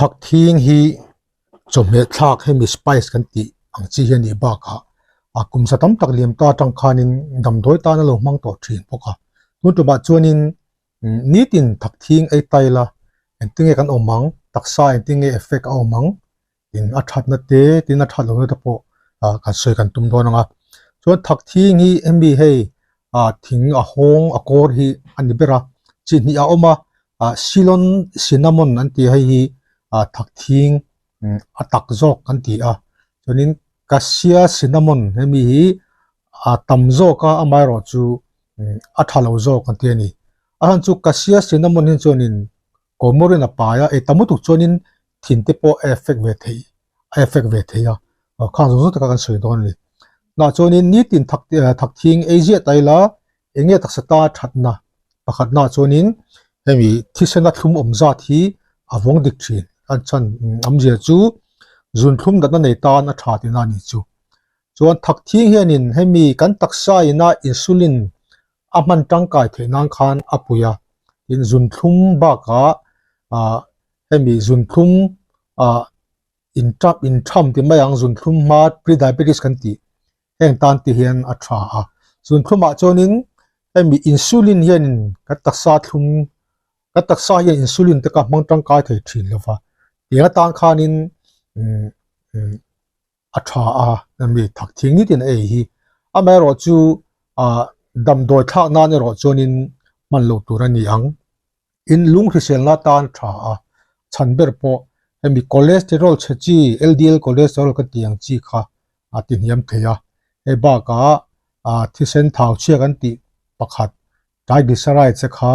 Thakthing hi chawhmeh thlak hemi spice kan tih ang chi hi a nih bakah a kum sa tam tak liam ta atang khanin damdawi tan a lo hmang tawh thin bawk a. Tun tumah chuanin nitin thakthing ei tai la engtinge kan awm ang taksa engtinge effect a awm ang tin a thatna te tin a that lohna te pawh ah kan sawi kan tum dawn ang a. Chuan thakthing hi hemi hei ah thing a hawng a kawr hi a ni ber a chi hnih a awm a ah Ceylon cinnamon an tih hei hi ah thakthing a tak zawk an ti a chuanin cassia cinnamon hemi hi a tam zawk a amaherawhchu a tha lo zawk an ti a ni. A chhan chu cassia cinnamon hi chuanin kawmawrin a pai a ei tam lutuk chuanin thin te pawh a effect ve thei a effect ve thei a khang zawng zawng taka kan sawi dawn a ni. Tunah chuanin nitin thak thakthing ei ziah ta ila eng nge taksa ta thatna pakhatnaah chuanin hemi thisena thlum awm zat hi a vawng dik thin a chhan awmzia chu zun thlum natna nei tan a tha tihna a ni chu. Chuan thakthing hianin hemi kan taksa ina insulin a hman tangkai theih nan khan a pui a, tin zunthlum bakah ah hemi zunthlum ah intap intham ti mai ang zunthlum hma pre-diabetes kan tih heng tan te hian a tha a, zunthlumah chuanin hemi insulin hianin kan taksa thlum kan taksa hian insulin te kha hmang tangkai thei thin lo va, tiang atan khanin umm umm. a tha a hemi thak thing nitin a ei hi amaherawh chu ah damdawi thlak nan erawh chuanin hman loh tur a ni ang in lung hriselna tan a tha a chhan ber pawh hemi cholesterol chhe chi L_D_L cholesterol ka tih ang chi kha a ti hniam thei a hei bakah ah thisen thau chhia kan tih pakhat triglycerides te kha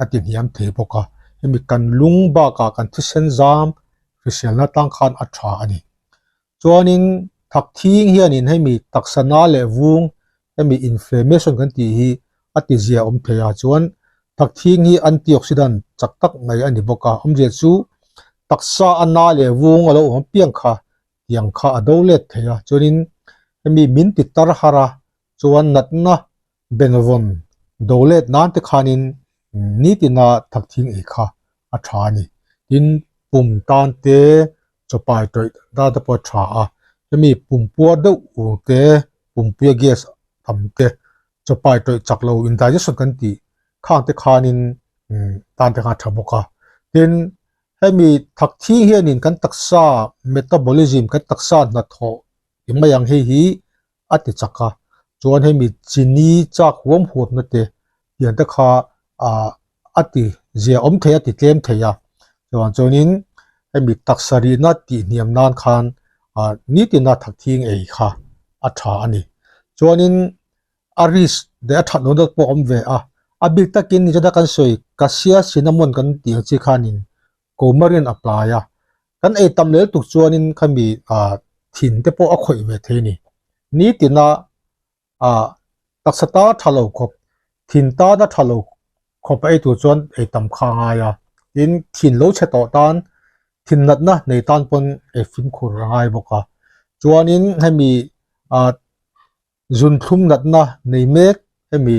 a ti hniam thei bawk a hemi kan lung bakah kan thisen zam hriselna tang khan a tha a ni. Chuanin thakthing hianin hemi taksa na leh vung hemi inflammation kan tih hi a ti zia awm thei a chuan thakthing hi antioxidant chak tak mai a ni bawk a awmzia chu taksa a na leh vung a lo awm piang kha tiang kha a do let thei a chuanin hemi min ti tar har a chuan natna benvawn do let nan te khanin nitina thakthing ei kha a tha a ni. Tin, pum tan te chawpai tawih dan te pawh a tha a, hemi pum puar deuh ur te, pumpuia gas tam te, chawpai tawih chak lo indigestion kan tih khang te khanin tan te khan a tha bawk a. Tin, hemi thakthing hianin kan taksa metabolism kan taksa hnathawh ti mai ang hei hi a ti chak a, chuan hemi chini chak huam huam na te tiang te kha ah a ti zia awm thei a ti tlem thei a, chuvang chuanin hemi taksa rihna tih hniam nan khan ah nitina thakthing ei kha a tha a ni. Chuanin a risk leh a that lohna pawh a awm ve a, a bik takin nichina kan sawi cassia cinnamon kan tih ang chi khanin Komarin a plai a, kan ei tam lel tuk chuanin khami ah thin te pawh a khawih ve thei a ni. Nitina ah taksa ta tha lo khawp, thin tana tha lo khawp a ei tur chuan ei tam kha a ngai a, tin thin lo chhe tawh tan thin natna nei tan pawn ei fimkhur a ngai bawk a. Chuanin hemi ah Zunthlum natna nei mek hemi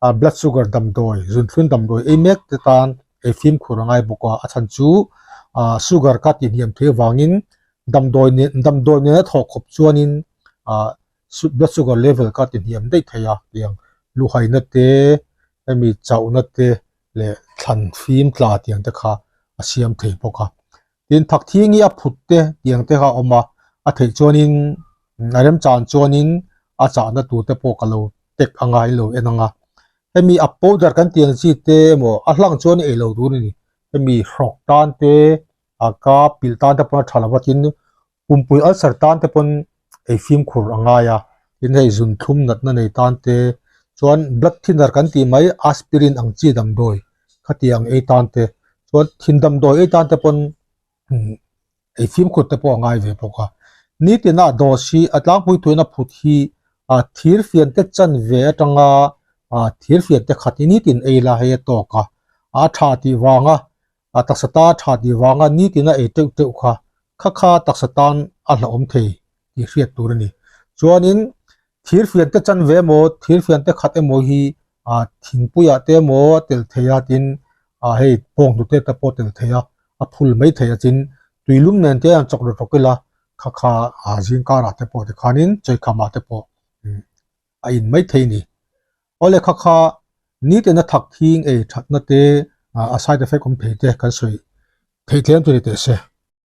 ah blood sugar damdawi zunthlum damdawi ei mek te tan ei fimkhur a ngai bawk a, a chhan chu ah sugar kha tih hniam thei avangin damdawi nen damdawi nena thawh khawp chuanin ah blood sugar level kha ti hniam daih thei a tiang luhaina te hemi chauhna te leh thlan fim tla tiang te kha a siam thei bawk a. Tin thakthing hi a phut te tiang te kha a awm a, a theih chuanin a remchan chuanin a chahna tur te pawh ka lo tek anga in lo en ang a. Hemi a powder kan tih ang chi te emaw a hlang chuan ei lo tur a ni. Hemi hrawk tan te a ka pilh tan te pawn a tha lo va tin Pumpui ulcer tan te pawn ei fimkhur a ngai a, tin hei zunthlum natna nei tan te chuan blood thinner kan tih mai aspirin ang chi damdawi khatiang ei tan te chuan thin damdawi ei tan te pawn ei fimkhur te pawh a ngai ve bawk a. Nitina dose hi a tlangpui thuin a phut hi ah thir fian te chan ve atanga ah thir fian te khat hi nitin ei la hei a tawk a, a tha tih vanga A taksa ta tha tih vanga nitin a ei teuh teuh kha kha kha taksa tan a hlauhawm thei tih hriat tur a ni. Chuanin thirfian te chan ve emaw thirfian te khat emaw hi ah thingpuiah te emaw a tel thei a tin ah hei bawnghnute te pawh a tel thei a, a phul mai thei a chin. Tuilum nen te an chawk rawk rawk ila kha kha ah zing karah te pawh tikhanin chawikhamah te pawh a in mai thei a ni. Awle kha kha nitin a thak thing ei thatna te a side effect awm thei te kan sawi theih tlem chu ni teh se.